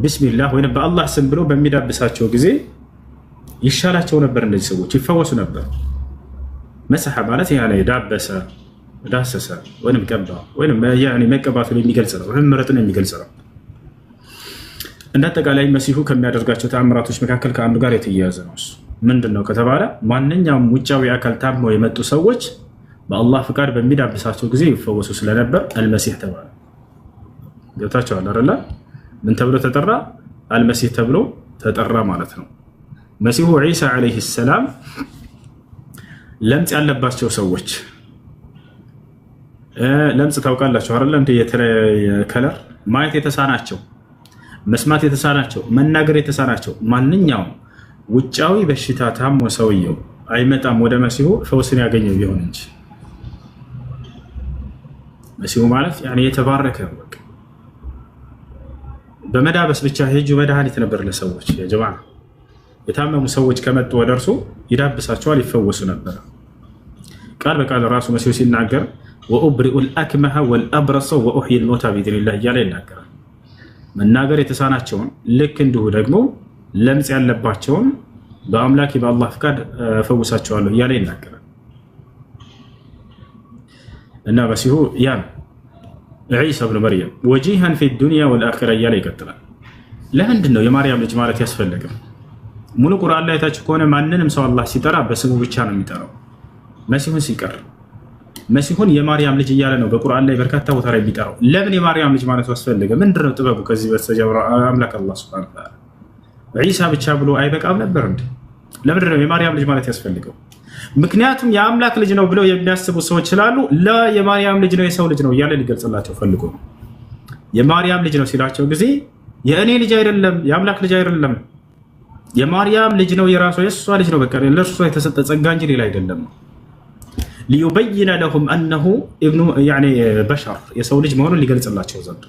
ቢስሚላህ ወይም በአላህ ስም ብሎ በሚዳብሳቸው ጊዜ ይሻላቸው ነበር። እነዚህ ሰዎች ይፈወሱ ነበር። መሰሐ ማለት ዳበሰ፣ ዳሰሰ ወይም ቀባ ወይም መቀባቱን የሚገልጽ ነው፣ መረጡን የሚገልጽ ነው። እንደ አጠቃላይ መሲሁ ከሚያደርጋቸው ተአምራቶች መካከል ከአንዱ ጋር የተያያዘ ነው። እሱ ምንድን ነው ከተባለ ማንኛውም ውጫዊ አካል ታመው የመጡ ሰዎች በአላህ ፍቃድ በሚዳብሳቸው ጊዜ ይፈወሱ ስለነበር አልመሲህ ተባለ። ገብታቸዋል አይደለ? ምን ተብሎ ተጠራ? አልመሲህ ተብሎ ተጠራ ማለት ነው። መሲሁ ዒሳ ዓለይሂ ሰላም ለምጽ ያለባቸው ሰዎች፣ ለምጽ ታውቃላችሁ አይደለ? እንደ የተለያየ color፣ ማየት የተሳናቸው፣ መስማት የተሳናቸው፣ መናገር የተሳናቸው፣ ማንኛውም ውጫዊ በሽታ ታሞ ሰውየው አይመጣም ወደ መሲሁ ፈውስን ያገኘው ቢሆን እንጂ። መሲሁ ማለት የተባረከ ነው። በቃ በመዳበስ ብቻ ሄጁ መድኃኒት ነበር ለሰዎች። የጀማ የታመሙ ሰዎች ከመጡ ወደ እርሱ ይዳብሳቸዋል፣ ይፈወሱ ነበር። ቃል በቃል ራሱ መሲሁ ሲናገር وأبرئ الأكمه والأبرص وأحيي الموتى بإذن الله እያለ ይናገራል። መናገር የተሳናቸውን ልክ እንዲሁ ደግሞ ለምጽ ያለባቸውን በአምላኬ በአላህ ፍቃድ እፈውሳቸዋለሁ እያለ ይናገራል። እና መሲሁ ያ ነው ዒሳ ብኑ መርየም وجيها في الدنيا والآخرة እያለ ይቀጥላል። ለምንድን ነው የማርያም ልጅ ማለት ያስፈለገው? ሙሉ ቁርአን ላይ ታች ከሆነ ማንንም ሰው አላህ ሲጠራ በስሙ ብቻ ነው የሚጠራው። መሲሁን ሲቀር መሲሁን የማርያም ልጅ እያለ ነው በቁርአን ላይ በርካታ ቦታ ላይ የሚጠራው። ለምን የማርያም ልጅ ማለቱ አስፈለገ? ምንድን ነው ጥበቡ? ከዚህ በስተጀርባ አምላክ አላህ ሱብሓነሁ ወተዓላ ዒሳ ብቻ ብሎ አይበቃም ነበር እንዴ? ለምንድን ነው የማርያም ልጅ ማለት ያስፈልገው? ምክንያቱም የአምላክ ልጅ ነው ብለው የሚያስቡ ሰዎች ስላሉ የማርያም ልጅ ነው፣ የሰው ልጅ ነው እያለ ሊገልጽላቸው ፈልጎ ነው። የማርያም ልጅ ነው ሲላቸው ጊዜ የእኔ ልጅ አይደለም፣ የአምላክ ልጅ አይደለም፣ የማርያም ልጅ ነው፣ የራሷ የእሷ ልጅ ነው፣ በቃ ለእርሷ የተሰጠ ጸጋ እንጂ ሌላ አይደለም። ليبين لهم أنه ابن بشر የሰው ልጅ መሆኑን ሊገልጽላቸው ዘንድ።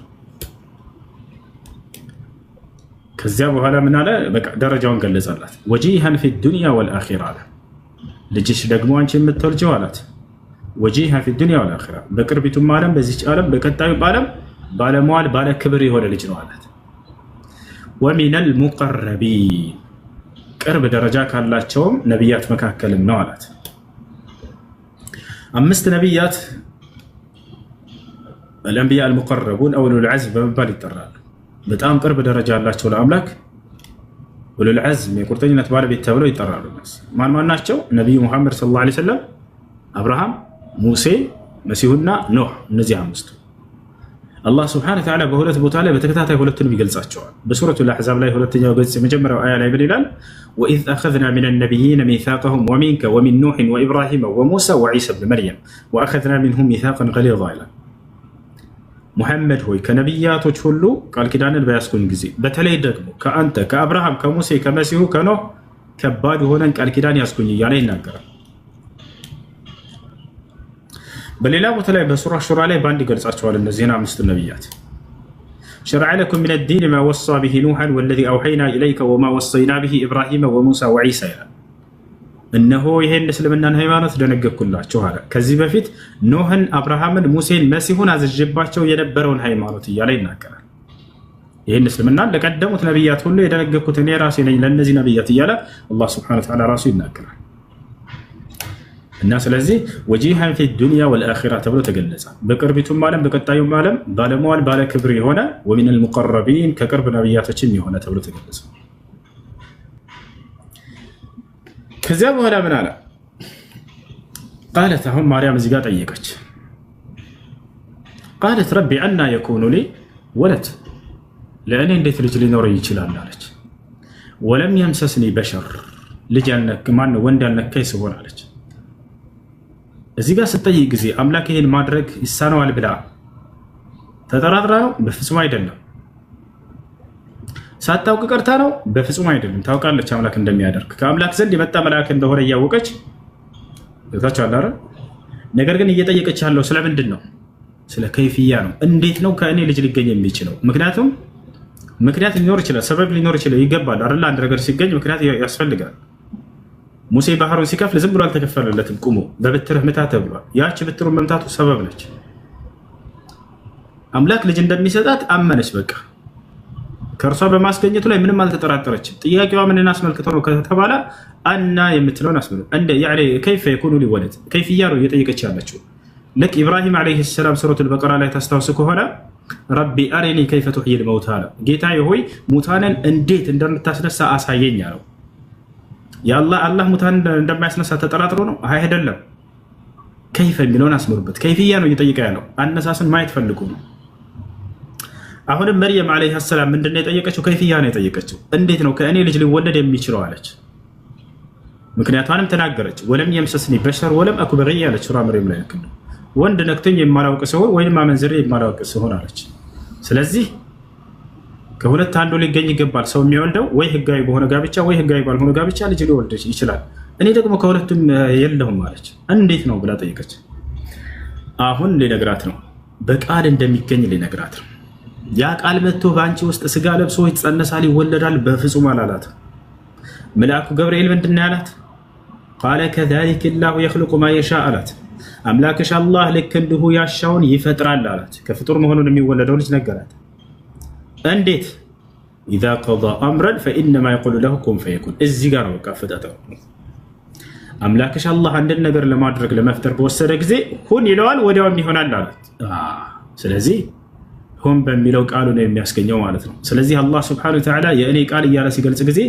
ከዚያ በኋላ ምን አለ? በቃ ደረጃውን ገለጸላት። وجيها في الدنيا والآخرة አለ። ልጅሽ ደግሞ አንቺ የምትወልጂው አላት። وجيها في الدنيا والآخرة፣ በቅርቢቱም ዓለም፣ በዚች ዓለም፣ በቀጣዩ ዓለም ባለመዋል ባለ ክብር የሆነ ልጅ ነው አላት። ومن المقربين፣ ቅርብ ደረጃ ካላቸውም ነቢያት መካከልም ነው አላት። አምስት ነቢያት الأنبياء المقربون أو أولو العزم በመባል ይጠራሉ። በጣም ቅርብ ደረጃ ያላቸው ለአምላክ أولو العزم የቁርጠኝነት ባለቤት ተብለው ይጠራሉ። ማን ማን ናቸው? ነቢዩ ሙሐመድ صلى الله عليه وسلم፣ አብርሃም፣ ሙሴ፣ መሲሁና ኖህ። እነዚህ አምስቱ አላህ سبحانه وتعالى በሁለት ቦታ ላይ በተከታታይ ሁለቱንም ይገልጻቸዋል። በሱረቱል አሕዛብ ላይ ሁለተኛው ገጽ የመጀመሪያው አያ ላይ ምን ይላል? وإذ أخذنا من النبيين ميثاقهم ومنك ومن نوح وإبراهيم وموسى وعيسى ابن مريم وأخذنا منهم ميثاقا غليظا ይላል። ሙሐመድ ሆይ፣ ከነቢያቶች ሁሉ ቃል ኪዳንን በያዝኩኝ ጊዜ በተለይ ደግሞ ከአንተ፣ ከአብርሃም፣ ከሙሴ፣ ከመሲሁ፣ ከኖህ ከባድ የሆነን ቃል ኪዳን ያዝኩኝ እያለ ይናገራል። በሌላ ቦታ ላይ በሱራ ሹራ ላይ በአንድ ይገልጻቸዋል እነዚህን አምስቱ ነቢያት። شرع لكم من الدين ما وصى به نوحا والذي أوحينا إليك وما وصينا به إبراهيم وموسى وعيسى ይላል። እነሆ ይሄን እስልምናን ሃይማኖት ደነገግኩላችሁ አለ። ከዚህ በፊት ኖህን፣ አብርሃምን፣ ሙሴን፣ መሲሁን አዝዤባቸው የነበረውን ሃይማኖት እያለ ይናገራል። ይህን እስልምናን ለቀደሙት ነቢያት ሁሉ የደነገግኩት እኔ ራሴ ነኝ ለእነዚህ ነቢያት እያለ አላህ سبحانه وتعالى ራሱ ይናገራል። እና ስለዚህ وجيها في الدنيا والآخرة ተብሎ ተገለጸ። በቅርቢቱም ዓለም በቀጣዩም ዓለም ባለመዋል ባለ ክብር የሆነ ومن المقربين ከቅርብ ነቢያቶችም የሆነ ተብሎ ተገለጸ። ከዚያ በኋላ ምን አለ? قالت፣ አሁን ማርያም እዚህ ጋር ጠየቀች። قالت رب أنى يكون لي ولد፣ ለእኔ እንዴት ልጅ ሊኖረኝ ይችላል አለች። ولم يمسسني بشر፣ ልጅ ማነው ወንድ ያልነካኝ ስሆን አለች። እዚህ ጋር ስጠይቅ ጊዜ አምላክ ይሄን ማድረግ ይሳነዋል ብላ ተጠራጥራ ነው? በፍጹም አይደለም። ሳታውቅ ቀርታ ነው? በፍጹም አይደለም። ታውቃለች አምላክ እንደሚያደርግ፣ ከአምላክ ዘንድ የመጣ መልአክ እንደሆነ እያወቀች ታች አለ። ነገር ግን እየጠየቀች ያለው ስለምንድን ነው? ስለ ከይፍያ ነው። እንዴት ነው ከእኔ ልጅ ሊገኝ የሚችለው? ምክንያቱም ምክንያት ሊኖር ይችላል፣ ሰበብ ሊኖር ይችላል፣ ይገባል አይደል? አንድ ነገር ሲገኝ ምክንያት ያስፈልጋል። ሙሴ ባህሩን ሲከፍል ዝም ብሎ አልተከፈለለትም። ቁሞ በብትርህ ምታ ተብሏል። ያች ብትሩን መምታቱ ሰበብ ነች። አምላክ ልጅ እንደሚሰጣት አመነች። በቃ ከእርሷ በማስገኘቱ ላይ ምንም አልተጠራጠረችም። ጥያቄዋ ምንን አስመልክቶ ነው ከተባለ أنى የምትለውን አስመልክቶ كيف يكون لي ولد كيفية ነው እየጠየቀች ያለችው። ልክ ኢብራሂም عليه السلام ሱረቱል በቀራ ላይ ታስታውስ ከሆነ رب أرني كيف تحيي الموتى አለ። ጌታዬ ሆይ ሙታንን እንዴት እንደምታስነሳ አሳየኝ አለው። አላህ ሙታንን እንደማያስነሳ ተጠራጥሮ ነው? አይደለም። كيف የሚለውን አስምሩበት። كيفية ነው እየጠየቀ ያለው። አነሳስን ማየት ፈልጎ ነው። አሁንም መርየም عليها السلام ምንድን ነው የጠየቀችው? كيفية ነው የጠየቀችው። እንዴት ነው ከእኔ ልጅ ሊወለድ የሚችለው አለች። ምክንያቷንም ተናገረች። ولم يمسسني بشر ولم أك بغيا አለች። ሱራ መርየም ላይ ነው። ወንድ ነክቶኝ የማላውቅ ሲሆን ወይም አመንዝሬ የማላውቅ ሲሆን አለች። ስለዚህ ከሁለት አንዱ ሊገኝ ይገባል። ሰው የሚወልደው ወይ ህጋዊ በሆነ ጋብቻ ወይ ህጋዊ ባልሆነ ጋብቻ ልጅ ሊወልድ ይችላል። እኔ ደግሞ ከሁለቱም የለሁም አለች። እንዴት ነው ብላ ጠየቀች። አሁን ሊነግራት ነው፣ በቃል እንደሚገኝ ሊነግራት ነው። ያ ቃል መጥቶ በአንቺ ውስጥ ስጋ ለብሶ ይጸነሳል፣ ይወለዳል፣ በፍጹም አላላት። መልአኩ ገብርኤል ምንድን ነው ያላት? قال كذلك الله يخلق ما يشاء አላት። አምላክሽ አላህ ልክ እንዲሁ ያሻውን ይፈጥራል አላት። ከፍጡር መሆኑን የሚወለደው ልጅ ነገራት። እንዴት? إذا قضى أمرا فإنما يقول له كن فيكون። እዚህ ጋር ነው በቃ አፈጣጠሩ። አምላክሽ አላህ አንድን ነገር ለማድረግ ለመፍጠር በወሰደ ጊዜ ሁን ይለዋል፣ ወዲያውም ይሆናል አላት። ስለዚህ ሁን በሚለው ቃሉ ነው የሚያስገኘው ማለት ነው። ስለዚህ አላህ سبحانه وتعالى የእኔ ቃል እያለ ሲገልጽ ጊዜ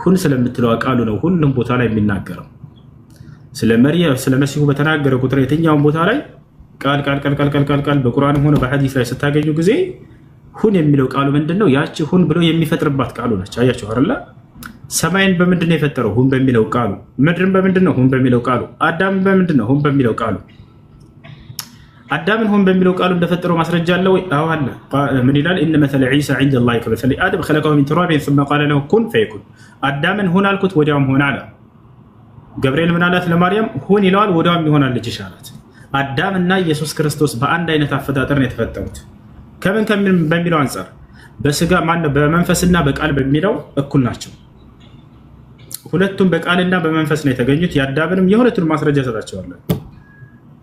ሁን ስለምትለዋ ቃሉ ነው ሁሉም ቦታ ላይ የሚናገረው። ስለ መርየም ስለ መሲሁ በተናገረ ቁጥር የትኛውን ቦታ ላይ ቃል ቃል ቃል ቃል ቃል ቃል በቁርአንም ሆነ በሐዲስ ላይ ስታገኙ ጊዜ ሁን የሚለው ቃሉ ምንድን ነው? ያቺ ሁን ብሎ የሚፈጥርባት ቃሉ ነች። አያችሁ አይደለ? ሰማይን በምንድን ነው የፈጠረው? ሁን በሚለው ቃሉ። ምድርን በምንድን ነው? ሁን በሚለው ቃሉ። አዳምን በምንድን ነው? ሁን በሚለው ቃሉ። አዳምን ሁን በሚለው ቃሉ እንደፈጠረው ማስረጃ አለ ወይ? አዎ አለ። ምን ይላል? إن مثل عيسى عند الله كمثل آدم خلقه من تراب ثم قال له كن فيكون። አዳምን ሁን አልኩት ወዲያውም ሆነ አለ። ገብርኤል ምን አላት ለማርያም? ሁን ይለዋል ወዲያውም ይሆናል ልጅሽ አላት። አዳምና ኢየሱስ ክርስቶስ በአንድ አይነት አፈጣጠር ነው የተፈጠሩት። ከምን ከምን በሚለው አንጻር በስጋ ማነው በመንፈስና በቃል በሚለው እኩል ናቸው። ሁለቱም በቃልና በመንፈስ ነው የተገኙት። የአዳምንም የሁለቱንም ማስረጃ ሰጣቸዋለሁ።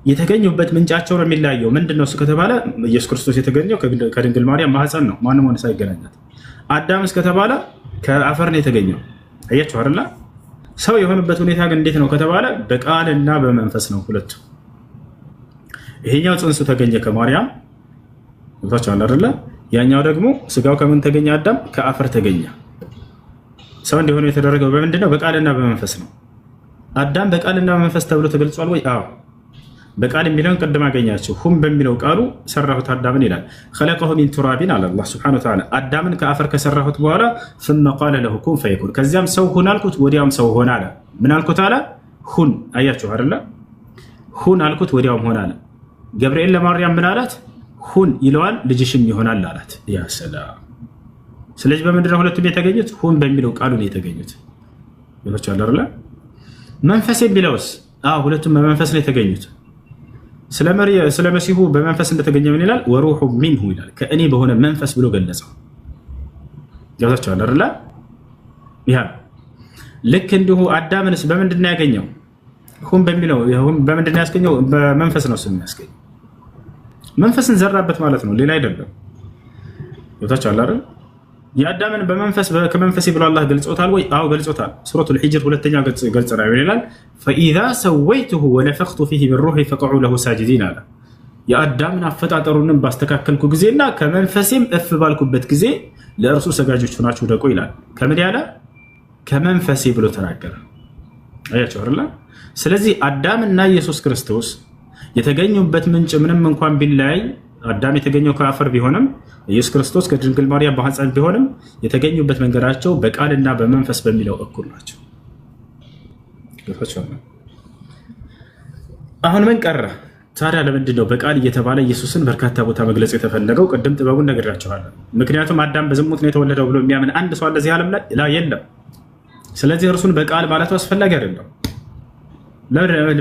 የተገኙበት ምንጫቸው ነው የሚለያየው። ምንድን ነው እሱ ከተባለ ኢየሱስ ክርስቶስ የተገኘው ከድንግል ማርያም ማህፀን ነው፣ ማንም ሆነ ሳይገናኛት። አዳም እስከተባለ ከአፈር ነው የተገኘው። አያችሁ አይደለ? ሰው የሆነበት ሁኔታ ግን እንዴት ነው ከተባለ በቃልና በመንፈስ ነው ሁለቱ። ይሄኛው ጽንሱ ተገኘ ከማርያም ቦታቸው አይደለ? ያኛው ደግሞ ስጋው ከምን ተገኘ? አዳም ከአፈር ተገኘ። ሰው እንዲሆነ የተደረገው በምንድን ነው? በቃልና በመንፈስ ነው። አዳም በቃልና በመንፈስ ተብሎ ተገልጿል ወይ? አዎ። በቃል የሚለውን ቅድም አገኛቸው። ሁም በሚለው ቃሉ ሰራሁት አዳምን ይላል። خلقه من تراب አለ አላህ سبحانه وتعالى። አዳምን ከአፈር ከሰራሁት በኋላ ثم قال له كن فيكون፣ ከዚያም ሰው ሁን አልኩት፣ ወዲያውም ሰው ሆነ አለ። ምን አልኩት አለ? ሁን። አያችሁ አይደለ? ሁን አልኩት፣ ወዲያውም ሆነ አለ። ገብርኤል ለማርያም ምን አላት? ሁን ይለዋል፣ ልጅሽም ይሆናል አላት። يا سلام። ስለዚህ በምንድነው ሁለቱም የተገኙት? ሁን በሚለው ቃሉ ነው የተገኙት። ይላችኋል አይደለ? መንፈስ የሚለውስ? አዎ ሁለቱም በመንፈስ ነው የተገኙት። ስለ መሲሁ በመንፈስ እንደተገኘ ምን ይላል? ወሩሑ ሚንሁ ይላል። ከእኔ በሆነ መንፈስ ብሎ ገለጸው። ገብታችኋል አይደለ? ያ ልክ እንዲሁ አዳምንስ በምንድን ነው ያገኘው? ሁን በሚለው በምንድን ነው ያስገኘው? በመንፈስ ነው እሱ የሚያስገኘው። መንፈስን ዘራበት ማለት ነው፣ ሌላ አይደለም። ገብታችኋል አይደል? የአዳምን በመንፈስ ከመንፈሴ ብሎ አላህ ገልጾታል ወይ? አዎ ገልጾታል። ሱረቱል ሂጅር ሁለተኛው ገጽ ላይ ይላል فإذا سويته ونفخت فيه من روحي فقعوا له ساجدين አለ። የአዳምን አፈጣጠሩንም ባስተካከልኩ ጊዜና ከመንፈሴም እፍ ባልኩበት ጊዜ ለእርሱ ሰጋጆች ሆናችሁ ውደቁ ይላል። ከምን ያለ ከመንፈሴ ብሎ ተናገረ። አያችሁ አይደለ? ስለዚህ አዳምና ኢየሱስ ክርስቶስ የተገኙበት ምንጭ ምንም እንኳን ቢለያይ አዳም የተገኘው ከአፈር ቢሆንም ኢየሱስ ክርስቶስ ከድንግል ማርያም ማህፀን ቢሆንም የተገኙበት መንገዳቸው በቃልና በመንፈስ በሚለው እኩል ናቸው። አሁን ምን ቀረ ታዲያ? ለምንድን ነው በቃል እየተባለ ኢየሱስን በርካታ ቦታ መግለጽ የተፈለገው? ቅድም ጥበቡን ነግሬያቸዋለሁ። ምክንያቱም አዳም በዝሙት ነው የተወለደው ብሎ የሚያምን አንድ ሰው አለ እዚህ ዓለም ላይ የለም። ስለዚህ እርሱን በቃል ማለቱ አስፈላጊ አይደለም።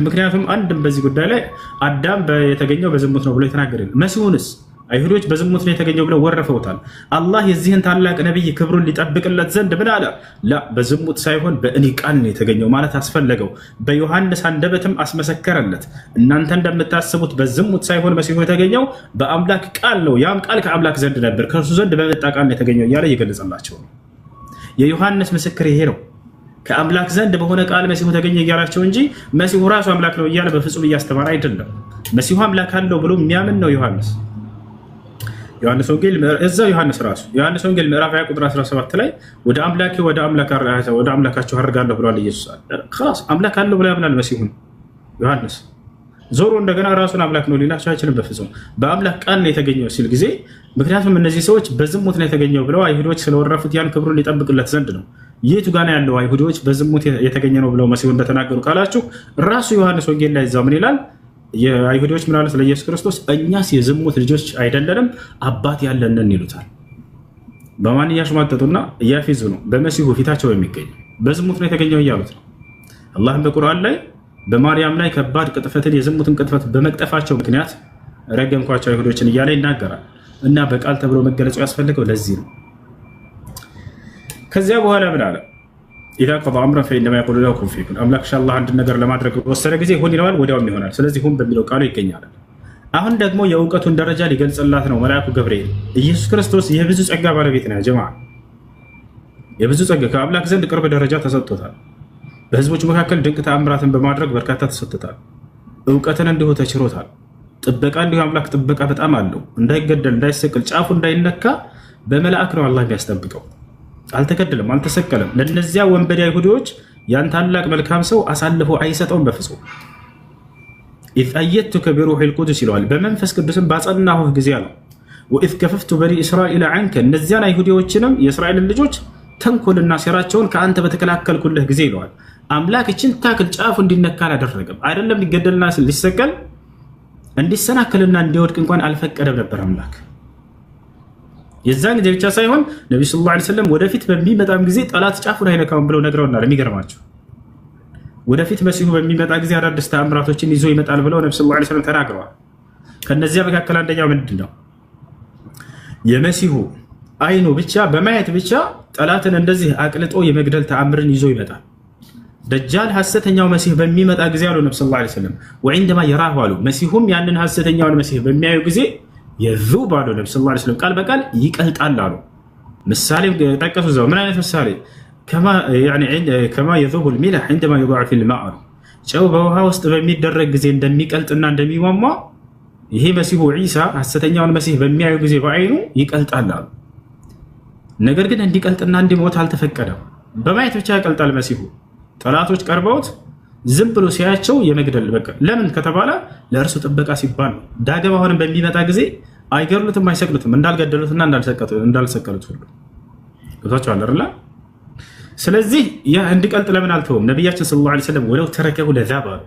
ምክንያቱም አንድም በዚህ ጉዳይ ላይ አዳም የተገኘው በዝሙት ነው ብሎ የተናገረ መሲሁንስ አይሁዶች በዝሙት ነው የተገኘው ብለው ወረፈውታል። አላህ የዚህን ታላቅ ነቢይ ክብሩን ሊጠብቅለት ዘንድ ምን አለ? ላ በዝሙት ሳይሆን በእኔ ቃል ነው የተገኘው ማለት አስፈለገው። በዮሐንስ አንደበትም አስመሰከረለት። እናንተ እንደምታስቡት በዝሙት ሳይሆን መሲሁ የተገኘው በአምላክ ቃል ነው፣ ያም ቃል ከአምላክ ዘንድ ነበር፣ ከእርሱ ዘንድ በመጣ ቃል ነው የተገኘው እያለ እየገለጸላቸው ነው። የዮሐንስ ምስክር ይሄ ነው። ከአምላክ ዘንድ በሆነ ቃል መሲሁ ተገኘ እያላቸው እንጂ መሲሁ ራሱ አምላክ ነው እያለ በፍጹም እያስተማረ አይደለም። መሲሁ አምላክ አለው ብሎ የሚያምን ነው ዮሐንስ። ዮሐንስ ወንጌል እዛው ዮሐንስ ራሱ ዮሐንስ ወንጌል ምዕራፍ 20 ቁጥር 17 ላይ ወደ አምላኬ ወደ አምላካችሁ አድርጋለሁ ብሏል ኢየሱስ። خلاص አምላክ አለው ብሎ ያምናል መሲሁን ዮሐንስ። ዞሮ እንደገና ራሱን አምላክ ነው ሊላቸው አይችልም በፍጹም። በአምላክ ቃል ነው የተገኘው ሲል ጊዜ ምክንያቱም እነዚህ ሰዎች በዝሙት ነው የተገኘው ብለው አይሁዶች ስለወረፉት ያን ክብሩን ሊጠብቅለት ዘንድ ነው። የቱ ጋና ያለው አይሁዶች በዝሙት የተገኘ ነው ብለው መሲሁ እንደተናገሩ ካላችሁ ራሱ ዮሐንስ ወንጌል ላይ እዛው ምን ይላል? የአይሁዶች ምን አሉት ለኢየሱስ ክርስቶስ? እኛስ የዝሙት ልጆች አይደለንም አባት ያለንን ይሉታል። በማን እያሽሟጠጡና እያፌዙ ነው? በመሲሁ ፊታቸው የሚገኘው በዝሙት ነው የተገኘው እያሉት ነው። አላህም በቁርአን ላይ በማርያም ላይ ከባድ ቅጥፈትን የዝሙትን ቅጥፈት በመቅጠፋቸው ምክንያት ረገምኳቸው አይሁዶችን እያለ ይናገራል። እና በቃል ተብሎ መገለጹ ያስፈልገው ለዚህ ነው። ከዚያ በኋላ ምን አለ? ኢዛ ቀዳ አምረን ፈኢነማ የቁሉ ለሁ ኩን ፈየኩን። አምላክ ኢንሻአላህ አንድ ነገር ለማድረግ በወሰነ ጊዜ ሁን ይለዋል፣ ወዲያውም ይሆናል። ስለዚህ ሁን በሚለው ቃሉ ይገኛል። አሁን ደግሞ የእውቀቱን ደረጃ ሊገልጽላት ነው መልአኩ ገብርኤል። ኢየሱስ ክርስቶስ የብዙ ጸጋ ባለቤት ነው። ጀማዓ የብዙ ጸጋ ከአምላክ ዘንድ ቅርብ ደረጃ ተሰጥቶታል። በህዝቦች መካከል ድንቅ ተአምራትን በማድረግ በርካታ ተሰጥቶታል። እውቀትን እንዲሁ ተችሮታል። ጥበቃ እንዲሁ አምላክ ጥበቃ በጣም አለው። እንዳይገደል፣ እንዳይሰቅል፣ ጫፉ እንዳይነካ በመልአክ ነው አላህ የሚያስጠብቀው። አልተገደለም፣ አልተሰቀለም። ለነዚያ ወንበዴ አይሁዶች ያን ታላቅ መልካም ሰው አሳልፎ አይሰጠውም በፍጹም። إذ أيدتك بروح القدس ይለዋል። በመንፈስ ቅዱስም ባጸናሁህ ጊዜ አለው። وإذ كففت بني إسرائيل عنك እነዚያን አይሁዲዎችንም የእስራኤልን ልጆች ተንኮልና ሴራቸውን ከአንተ በተከላከልኩልህ ጊዜ ይለዋል። አምላክ እችን ታክል ጫፉ እንዲነካ አላደረገም። አይደለም ሊገደልና ሊሰቀል እንዲሰናከልና እንዲወድቅ እንኳን አልፈቀደም ነበር አምላክ። የዛን ጊዜ ብቻ ሳይሆን ነቢ صلى الله عليه وسلم ወደፊት በሚመጣም ጊዜ ጠላት ጫፉን አይነካውም ብለው ነግረውናል። የሚገርማቸው ወደፊት መሲሁ በሚመጣ ጊዜ አዳዲስ ተአምራቶችን ይዞ ይመጣል ብለው ነቢ صلى الله عليه وسلم ተናግረዋል። ከነዚያ መካከል አንደኛው ምንድን ነው? የመሲሁ አይኑ ብቻ በማየት ብቻ ጠላትን እንደዚህ አቅልጦ የመግደል ተአምርን ይዞ ይመጣል። ደጃል ሐሰተኛው መሲህ በሚመጣ ጊዜ አሉ ነቢ صلى الله عليه وسلم وعندما يراه አሉ መሲሁም ያንን ሐሰተኛውን መሲህ በሚያዩ ጊዜ يذوب አሉ ነቢ صلى الله عليه وسلم ቃል በቃል ይቀልጣል አሉ። ምሳሌ ጠቀሱ እዛው። ምን አይነት ምሳሌ? كما يذوب الملح عندما يوضع في الماء አሉ። ጨው በውሃ ውስጥ በሚደረግ ጊዜ እንደሚቀልጥና እንደሚሟሟ ይሄ መሲሁ ዒሳ ሐሰተኛውን መሲህ በሚያዩ ጊዜ በአይኑ ይቀልጣል አሉ። ነገር ግን እንዲቀልጥና እንዲሞት አልተፈቀደም። በማየት ብቻ ያቀልጣል መሲሁ። ጠላቶች ቀርበውት ዝም ብሎ ሲያቸው የመግደል በቃ ለምን ከተባለ ለእርሱ ጥበቃ ሲባል ነው። ዳግም አሁንም በሚመጣ ጊዜ አይገድሉትም፣ አይሰቅሉትም እንዳልገደሉትና እንዳልሰቀሉት ሁሉ ገብቷቸዋል አይደለ? ስለዚህ ያ እንዲቀልጥ ለምን አልተውም? ነቢያችን صلى الله عليه وسلم ولو تركه لذاب አሉ።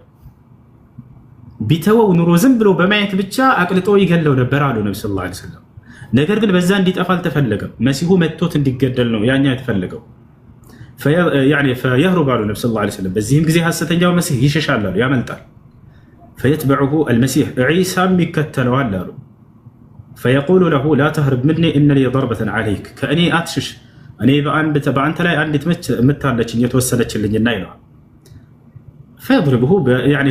ቢተወው ኑሮ ዝም ብሎ በማየት ብቻ አቅልጦ ይገለው ነበር አሉ ነቢ صلى الله عليه وسلم። ነገር ግን በዛ እንዲጠፋ አልተፈለገም። መሲሁ መጥቶት እንዲገደል ነው ያኛ የተፈለገው። فيهرب አሉ ነቢ صلى الله عليه وسلم። በዚህም ጊዜ ሐሰተኛው መሲህ ይሸሻል አሉ፣ ያመልጣል። فيتبعه المسيح ዒሳም ይከተለዋል አሉ። فيقول له لا تهرب مني إن لي ضربة عليك፣ ከእኔ አትሽሽ፣ እኔ በአንተ ላይ አንዲት ምት አለችኝ የተወሰነችልኝና ይለዋል። فيضربه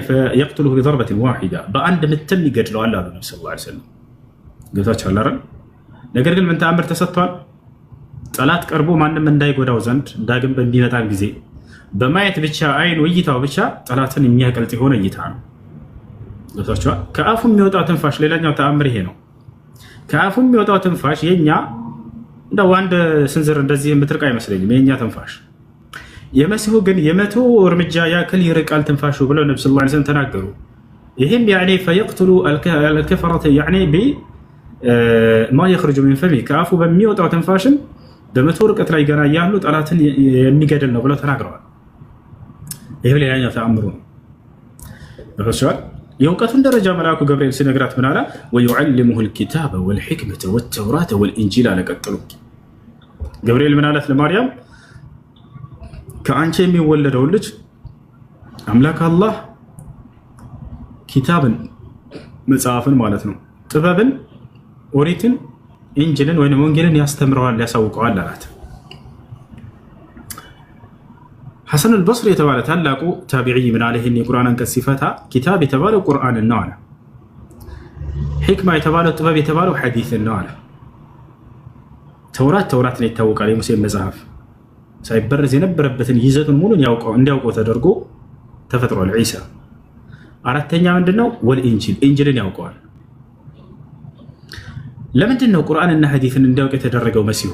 فيقتله بضربة واحدة፣ በአንድ ምትም ይገድለዋል አሉ ነቢ صلى الله عليه وسلم። ገብታችኋል አይደል? ነገር ግን ምን ተአምር ተሰጥቷል? ጠላት ቀርቦ ማንም እንዳይጎዳው ዘንድ ዳግም በሚመጣ ጊዜ በማየት ብቻ አይኑ እይታው ብቻ ጠላትን የሚያቀልጥ የሆነ እይታ ነው። ገብታችኋል? ከአፉ የሚወጣው ትንፋሽ ሌላኛው ተአምር ይሄ ነው። ከአፉ የሚወጣው ትንፋሽ የኛ እንደው አንድ ስንዝር እንደዚህ የምትርቅ አይመስለኝም የኛ ትንፋሽ። የመሲሁ ግን የ100 እርምጃ ያክል ይርቃል ትንፋሹ ብለው ነቢ صلى الله عليه وسلم ተናገሩ። ይህም يعني فيقتل الكفرة يعني بما يخرج من فمه ከአፉ በሚወጣው ትንፋሽም በ100 ርቀት ላይ ገና እያሉ ጠላትን የሚገድል ነው ብለው ተናግረዋል። ይህም ሌላኛው ተአምሩ ነው። የእውቀቱን ደረጃ መልአኩ ገብርኤል ሲነግራት ምን አለ? ويعلمه الكتاب والحكمة والتوراة والإنجيل አለ። ቀጥሎ ገብርኤል ምን አላት ለማርያም? ከአንቺ የሚወለደውን ልጅ አምላክ አላህ ኪታብን መጽሐፍን ማለት ነው፣ ጥበብን ኦሪትን፣ ኢንጅልን ወይም ወንጌልን ያስተምረዋል፣ ያሳውቀዋል አላት። ሐሰን አልበስሪ የተባለ ታላቁ ታቢዒ ምን አለ? ይህን የቁርአን አንቀጽ ሲፈታ ኪታብ የተባለው ቁርአንን ነው አለ። ሒክማ የተባለው ጥበብ የተባለው ሐዲስን ነው አለ። ተውራት ተውራት ነው ይታወቃል። የሙሴን መጽሐፍ ሳይበረዝ የነበረበትን ይዘቱን ሙሉን እንዲያውቀው ተደርጎ ተፈጥሯል ዒሳ። አራተኛ ምንድን ነው? ወልኢንጂል ኢንጅልን ያውቀዋል። ለምንድን ነው ቁርአንና ሐዲስን እንዲያውቅ የተደረገው መሲሁ?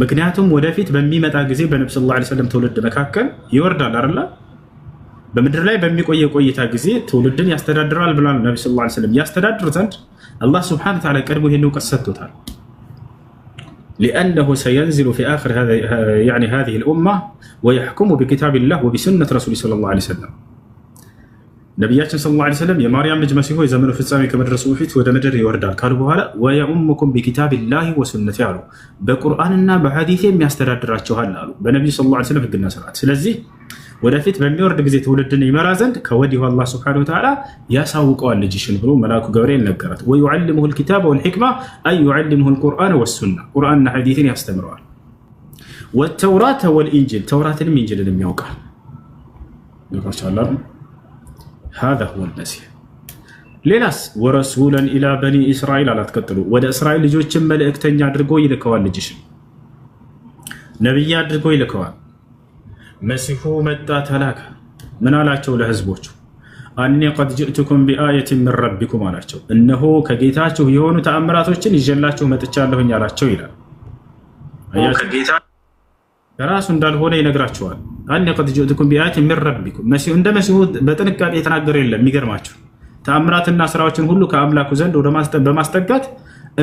ምክንያቱም ወደፊት በሚመጣ ጊዜ በነቢ صلى الله عليه وسلم ትውልድ መካከል ይወርዳል አይደለ? በምድር ላይ በሚቆየ ቆይታ ጊዜ ትውልድን ያስተዳድራል ብሏል ነቢ صلى الله عليه وسلم። ያስተዳድር ዘንድ አላህ سبحانه وتعالى ቀድሞ ይህን እውቀት ሰጥቶታል። لأنه سينزل في آخر هذه الأمة ويحكم بكتاب الله وبسنة رسوله صلى الله عليه وسلم። ነቢያችን صلى الله عليه وسلم የማርያም ልጅ መሲሁ የዘመኑ ፍጻሜ ከመድረሱ በፊት ወደ ምድር ይወርዳል ካሉ በኋላ ويؤمكم بكتاب الله وسنتي አሉ። በቁርአንና በሐዲስ የሚያስተዳድራችኋል አሉ፣ በነቢዩ صلى الله عليه وسلم ህግና ስርዓት። ስለዚህ ወደፊት በሚወርድ ጊዜ ትውልድን ይመራ ዘንድ ከወዲሁ አላህ سبحانه وتعالى ያሳውቀዋል ልጅሽን ብሎ መልአኩ ገብርኤል ነገራት። ويعلمه الكتاب والحكمة أي يعلمه القرآن والسنة፣ ቁርአንና ሐዲስን ያስተምረዋል። والتوراة والإنجيل፣ ተውራትንም ኢንጅልንም ያውቃል። هذا هو المسيح። ሌላስ ورسولا إلى بني إسرائيل አላት። ቀጥሎ ወደ እስራኤል ልጆችን መልእክተኛ አድርጎ ይልከዋል። ልጅሽን ነቢይ አድርጎ ይልከዋል። መሲሁ መጣ ተላከ። ምን አላቸው ለህዝቦቹ? أني قد جئتكم بآية من ربكم አላቸው። እነሆ ከጌታችሁ የሆኑ ተአምራቶችን ይዤላችሁ መጥቻለሁኝ አላቸው ይላል። ራሱ እንዳልሆነ ይነግራቸዋል። أني قد جئتكم بآية من ربكم። እንደ መሲሁ በጥንቃቄ የተናገረ የለም። የሚገርማችሁ ተአምራትና ስራዎችን ሁሉ ከአምላኩ ዘንድ በማስጠጋት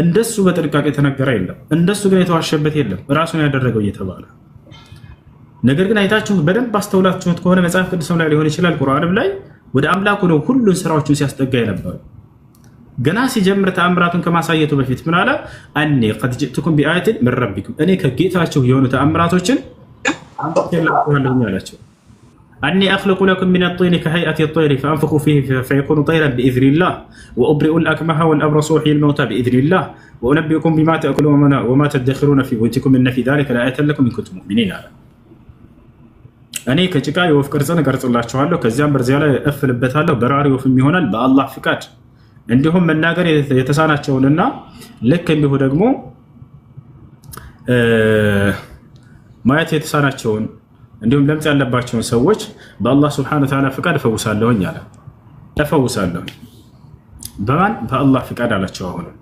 እንደሱ በጥንቃቄ የተናገረ የለም። እንደሱ ግን የተዋሸበት የለም፣ ራሱን ያደረገው እየተባለ ነገር ግን አይታችሁ በደንብ አስተውላችሁት ከሆነ መጽሐፍ ቅዱስም ላይ ሊሆን ይችላል፣ ቁርአንም ላይ ወደ አምላኩ ነው ሁሉን ስራዎችን ሲያስጠጋ የነበረው። ገና ሲጀምር ተአምራቱን ከማሳየቱ በፊት ምን አለ? أني قد جئتكم بآية من ربكم፣ እኔ ከጌታችሁ የሆኑ ተአምራቶችን አምጥቼላችኋለሁኝ አላቸው። أني أخلق لكم من الطين كهيئة الطير فأنفخ فيه فيكون طيرا بإذن الله وأبرئ الأكمه والأبرص وأحيي الموتى بإذن الله وأنبئكم بما تأكلون وما تدخرون في بيوتكم إن في ذلك لآية لكم إن كنتم مؤمنين አለ። እኔ ከጭቃ የወፍ ቅርጽን እቀርጽላችኋለሁ፣ ከዚያም በዚያ ላይ እፍልበታለሁ፣ በራሪ ወፍም ይሆናል በአላህ ፍቃድ። እንዲሁም መናገር የተሳናቸውንና ልክ እንዲሁ ደግሞ ማየት የተሳናቸውን እንዲሁም ለምጽ ያለባቸውን ሰዎች በአላህ ስብሐነ ወተዓላ ፍቃድ እፈውሳለሁኝ አለ። እፈውሳለሁኝ በማን? በአላህ ፍቃድ አላቸው። አሁንም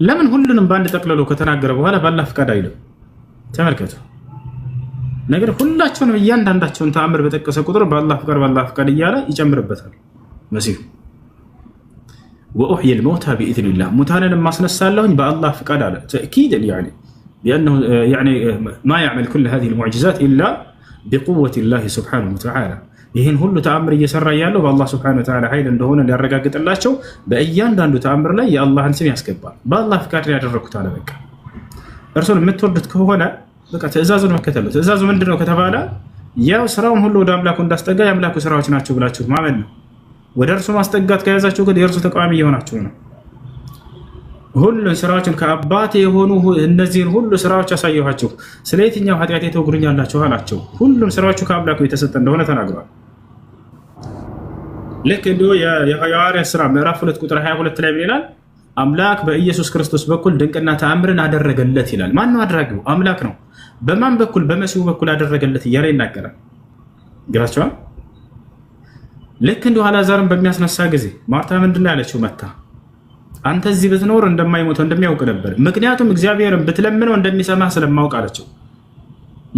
ለምን ሁሉንም በአንድ ጠቅልሎ ከተናገረ በኋላ በአላህ ፍቃድ አይልም? ተመልከቱ። ነገር ሁላቸውንም እያንዳንዳቸውን ተአምር በጠቀሰ ቁጥር በአላህ ፍቃድ በአላህ ፍቃድ እያለ ይጨምርበታል መሲሁ። وأحيي الموتى بإذن الله ሙታንንም ማስነሳለሁኝ በአላህ ፍቃድ አለ። تأكيدا يعني ما يعمل كل هذه المعجزات إلا بقوة الله سبحانه وتعالى። ይህን ሁሉ ተአምር እየሰራ ያለው በአላህ سبحانه وتعالى ኃይል እንደሆነ ሊያረጋግጥላቸው በእያንዳንዱ ተአምር ላይ የአላህን ስም ያስገባል። በአላህ ፍቃድ ያደረግኩት አለ። በቃ እርሱን የምትወዱት ከሆነ በቃ ትእዛዙን መከተል ነው። ትእዛዙ ምንድን ነው ከተባለ ያው ስራውን ሁሉ ወደ አምላኩ እንዳስጠጋ የአምላኩ ስራዎች ናቸው ብላችሁ ማመን ነው። ወደ እርሱ ማስጠጋት ከያዛችሁ ግን የእርሱ ተቃዋሚ እየሆናችሁ ነው። ሁሉን ስራዎችን ከአባቴ የሆኑ እነዚህን ሁሉ ስራዎች ያሳየኋችሁ፣ ስለ የትኛው ኃጢአቴ ትወግሩኛላችሁ አላቸው። ሁሉም ስራዎቹ ከአምላኩ የተሰጠ እንደሆነ ተናግሯል። ልክ እንዲሁ የሐዋርያት ስራ ምዕራፍ 2 ቁጥር 22 ላይ ምን ይላል? አምላክ በኢየሱስ ክርስቶስ በኩል ድንቅና ተአምርን አደረገለት ይላል። ማን ነው አድራጊው? አምላክ ነው። በማን በኩል? በመሲሁ በኩል አደረገለት እያለ ይናገራል። ግራቸዋል። ልክ እንዲሁ አልዓዛርን በሚያስነሳ ጊዜ ማርታ ምንድን ነው ያለችው? መታ አንተ እዚህ ብትኖር እንደማይሞተው እንደሚያውቅ ነበር። ምክንያቱም እግዚአብሔርን ብትለምነው እንደሚሰማ ስለማውቅ አለችው።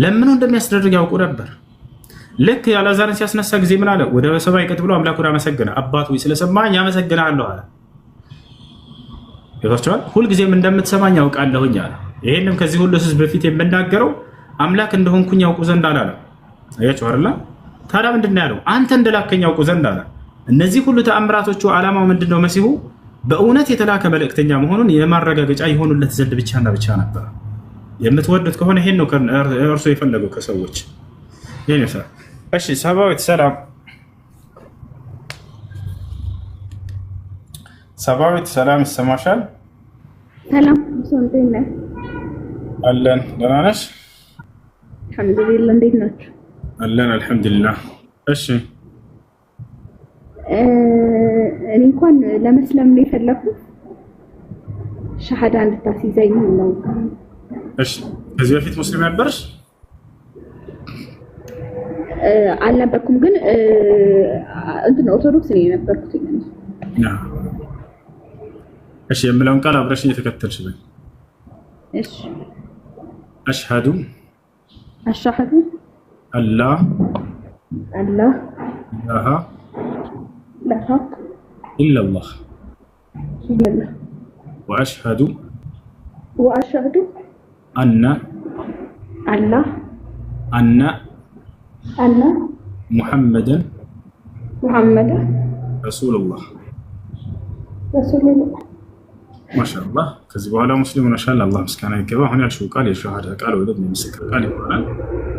ለምነው እንደሚያስደርግ ያውቁ ነበር። ልክ አልዓዛርን ሲያስነሳ ጊዜ ምን አለ? ወደ ሰማይ ቀጥ ብሎ አምላኩን አመሰገነ። አባት ሆይ ስለሰማኝ አመሰግናለሁ አለ። ገብቷችኋል? ሁልጊዜም እንደምትሰማኝ ያውቃለሁኝ አለ። ይሄንም ከዚህ ሁሉ ሕዝብ በፊት የምናገረው አምላክ እንደሆንኩኝ ያውቁ ዘንድ አላለም። አያችሁ አይደለ? ታዲያ ምንድን ነው ያለው? አንተ እንደላከኝ ያውቁ ዘንድ አለ። እነዚህ ሁሉ ተአምራቶቹ ዓላማው ምንድን ነው? መሲሁ በእውነት የተላከ መልእክተኛ መሆኑን የማረጋገጫ የሆኑለት ዘንድ ብቻና ብቻ ነበር። የምትወዱት ከሆነ ይሄን ነው እርሱ የፈለገው ከሰዎች። ይሄን ይመስላል። እሺ ሰባዊት ሰላም ሰባዊት ሰላም ይሰማሻል? ሰላም እንዴት ነህ? አለን። ደህና ነሽ? አልሐምዱሊላህ። እንዴት ናችሁ? አለን አልሐምዱሊላህ። እሺ እኔ እንኳን ለመስለም ነው የፈለኩት፣ ሻሃዳ እንድታስይዘኝ ነው። እሺ፣ ከዚህ በፊት ሙስሊም ነበርሽ? አልነበርኩም፣ ግን እንትን ኦርቶዶክስ ነው የነበርኩት። እሺ፣ የምለውን ቃል አብረሽኝ እየተከተልሽ በይ። እሺ። أشهد أشهد أن لا أن لا إله إله إلا الله إلا الله وأشهد وأشهد أن أن أن أن محمدا محمدا رسول الله። رسول الله። ማሻአላህ፣ ከዚህ በኋላ ሙስሊም ሆነሻል። አላህ ምስጋና ይገባ። አሁን ያልሽው ቃል የሸሃዳ ቃል ወይ ደግሞ የምስክር ቃል ይባላል።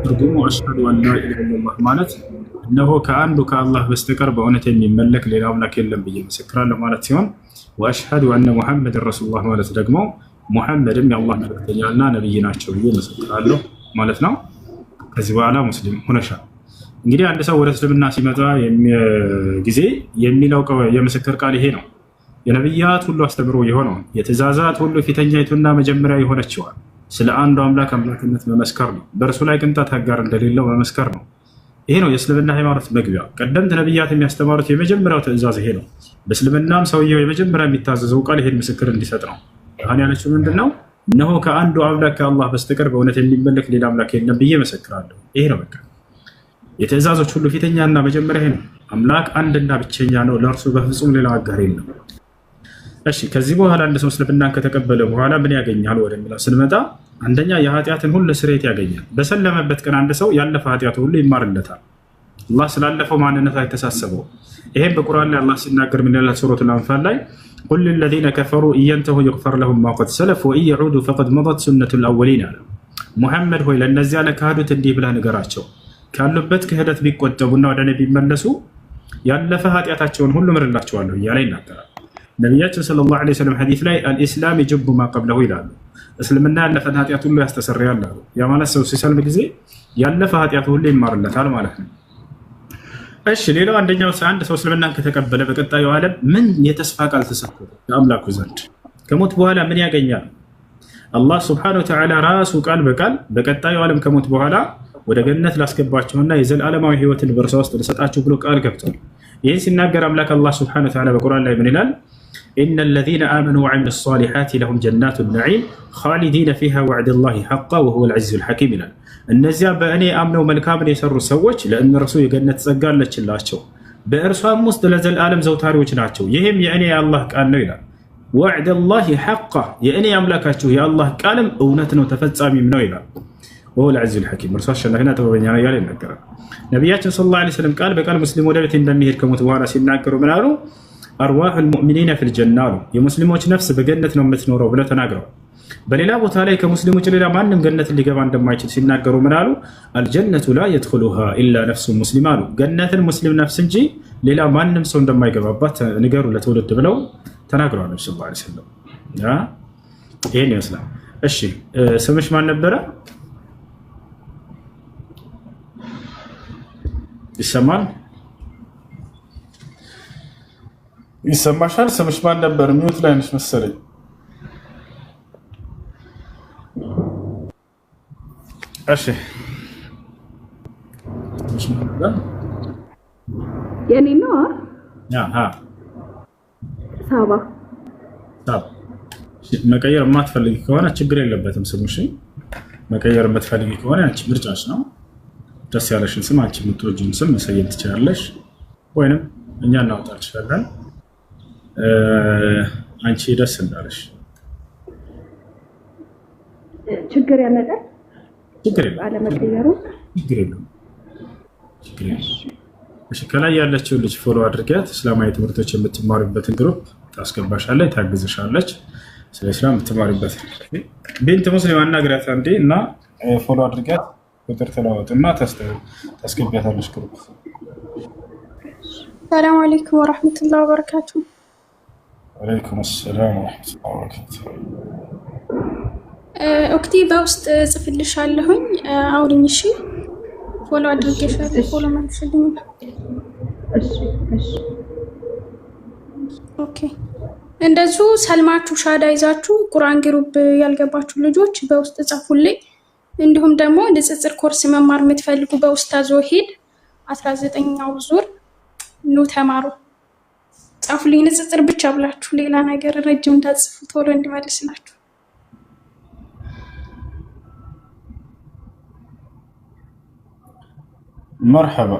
ትርጉሙ أشهد أن لا إله إلا الله ማለት እነሆ ከአንዱ ከአላህ በስተቀር በእውነት የሚመለክ ሌላ አምላክ የለም ብዬ መሰክራለሁ ማለት ሲሆን፣ وأشهد أن محمدا رسول الله ማለት ደግሞ ሙሐመድም የአላህ መልእክተኛና ነብይ ናቸው ብዬ መሰክራለሁ ማለት ነው። ከዚህ በኋላ ሙስሊም ሆነሻል። እንግዲህ አንድ ሰው ወደ እስልምና ሲመጣ ጊዜ የሚለው የምስክር ቃል ይሄ ነው። የነቢያት ሁሉ አስተምሮ የሆነውን፣ የትእዛዛት ሁሉ ፊተኛይቱና መጀመሪያ የሆነችዋል ስለ አንዱ አምላክ አምላክነት መመስከር ነው። በእርሱ ላይ ቅንጣት አጋር እንደሌለው መመስከር ነው። ይሄ ነው የእስልምና ሃይማኖት መግቢያ። ቀደምት ነቢያት የሚያስተማሩት የመጀመሪያው ትእዛዝ ይሄ ነው። በእስልምናም ሰውየው የመጀመሪያ የሚታዘዘው ቃል ይሄን ምስክር እንዲሰጥ ነው። አሁን ያለችው ምንድን ነው? እነሆ ከአንዱ አምላክ ከአላህ በስተቀር በእውነት የሚመለክ ሌላ አምላክ የለም ብዬ መሰክራለሁ። ይሄ ነው በቃ የትእዛዞች ሁሉ ፊተኛና መጀመሪያ ይሄ ነው። አምላክ አንድና ብቸኛ ነው። ለእርሱ በፍጹም ሌላ አጋር የለም። እሺ፣ ከዚህ በኋላ አንድ ሰው እስልምናን ከተቀበለ በኋላ ምን ያገኛል ወደሚለው ስንመጣ፣ አንደኛ የኃጢአትን ሁሉ ስርየት ያገኛል። በሰለመበት ቀን አንድ ሰው ያለፈ ኃጢአቱ ሁሉ ይማርለታል። አላህ ስላለፈው ማንነት አይተሳሰበው። ይሄም በቁርአን ላይ አላህ ሲናገር ምን ይላል? ሱረቱል አንፋል ላይ قل للذين كفروا إن ينتهوا يغفر لهم ما قد سلف وإن يعودوا فقد مضت سنة الأولين አለ። ሙሐመድ ሆይ፣ ለእነዚያ ለካዱት እንዲህ ብለህ ንገራቸው፣ ካሉበት ክህደት ቢቆጠቡና ወደ እኔ ቢመለሱ ያለፈ ኃጢአታቸውን ሁሉ ምርላቸዋለሁ እያለ ይናገራል። ነቢያችን صلى الله عليه وسلم ሐዲስ ላይ الإسلام يجب ما قبله ይላሉ። እስልምና ያለፈን ኃጢአት ሁሉ ያስተሰርያል አሉ። ያ ማለት ሰው ሲሰልም ጊዜ ያለፈ ኃጢአቱ ሁሉ ይማርለታል ማለት ነው። እሺ፣ ሌላው አንደኛው አንድ ሰው እስልምናን ከተቀበለ በቀጣዩ ዓለም ምን የተስፋ ቃል ተሰጥቶታል ከአምላኩ ዘንድ? ከሞት በኋላ ምን ያገኛል? አላህ سبحانه وتعالى ራሱ ቃል በቃል በቀጣዩ ዓለም ከሞት በኋላ ወደ ገነት ላስገባቸውና የዘላለማዊ ሕይወትን በእርሷ ውስጥ ልሰጣችሁ ብሎ ቃል ገብቷል። ይህን ሲናገር አምላክ አላህ سبحانه وتعالى በቁርአን ላይ ምን ይላል? إن الذين آمنوا وعملوا الصالحات لهم جنات النعيم خالدين فيها وعد الله حقا وهو العزيز الحكيم ይላል። እነዚያ በእኔ አምነው መልካምን የሰሩ ሰዎች ለእነርሱ የገነት ጸጋ አለችላቸው፣ በእርሷም ውስጥ ለዘላለም ዘውታሪዎች ናቸው። ይህም የእኔ የአላህ ቃል ነው ይላል። وعد الله حقا፣ የእኔ አምላካችሁ የአላህ ቃልም እውነት ነው ተፈጻሚም ነው ይላል። وهو العزيز الحكيم፣ እርሱ አሸናፊና ጥበበኛ ነው እያለ ይናገራል። ነቢያችን صلى الله عليه وسلم ቃል በቃል ሙስሊም ወደ ቤት እንደሚሄድ ከሞት በኋላ ሲናገሩ ምን አሉ? أرواح المؤمنين في الجنة አሉ። የሙስሊሞች ነፍስ በገነት ነው የምትኖረው ብለው ተናግረዋል። በሌላ ቦታ ላይ ከሙስሊም ውጭ ሌላ ማንም ገነትን ሊገባ እንደማይችል ሲናገሩ ምን አሉ? الجنة لا يدخلها إلا نفس مسلمة አሉ። ገነትን ሙስሊም ነፍስ እንጂ ሌላ ማንም ሰው እንደማይገባባት ንገሩ ለትውልድ ብለው ተናግረዋል። ነቢ صلى الله عليه وسلم ይህን ይመስላል። እሺ፣ ስምሽ ማን ነበረ? ይሰማል? ይሰማሻል? ስምሽ ማን ነበር? Mute ላይ ነሽ መሰለኝ። እሺ፣ ስምሽ ማን ነበር? የኔ ነው። አሃ። ሳባ። ሳባ። መቀየር የማትፈልጊ ከሆነ ችግር የለበትም። ስሙሽ መቀየር የምትፈልጊ ከሆነ አንቺ ምርጫሽ ነው። ደስ ያለሽን ስም፣ አንቺ የምትወጂውን ስም መሰየም ትችላለሽ፣ ወይንም እኛ እናወጣ እንችላለን። አንቺ ደስ እንዳለሽ። ችግር ያመጣል ችግር የለም። አለመቀየሩ? ችግር የለም። ችግር የለም። እሺ፣ ከላይ ያለችውን ልጅ follow አድርጊያት። እስላማዊ ትምህርቶች የምትማሪበትን group ታስገባሻለች፣ ታግዝሻለች። ስለ እስላም የምትማሪበት ቤንት ሙስሊም አናግሪያት አንዴ እና follow አድርጊያት። ቁጥር ተለዋወጥ እና ታስገቢያታለች group። سلام عليكم ورحمة الله وبركاته። ወአለይኩም ሰላም ወረሕመቱላሂ ወበረካቱ። ኦክቲ በውስጥ ጽፍልሻለሁኝ፣ አውሪኝ። እሺ፣ follow አድርጌሻለሁ። Follow መልሽልኝ። እሺ እሺ። Okay። እንደዚሁ ሰልማችሁ ሻዳ ይዛችሁ ቁርአን group ያልገባችሁ ልጆች በውስጥ ጻፉልኝ። እንዲሁም ደግሞ ንጽጽር ኮርስ መማር የምትፈልጉ በኡስታዝ ወሂድ 19ኛው ዙር ኑ ተማሩ። ጻፉልኝ ንጽጽር ብቻ ብላችሁ ሌላ ነገር ረጅም እንዳጽፉ ቶሎ እንዲመልስላችሁ። መርሐባ።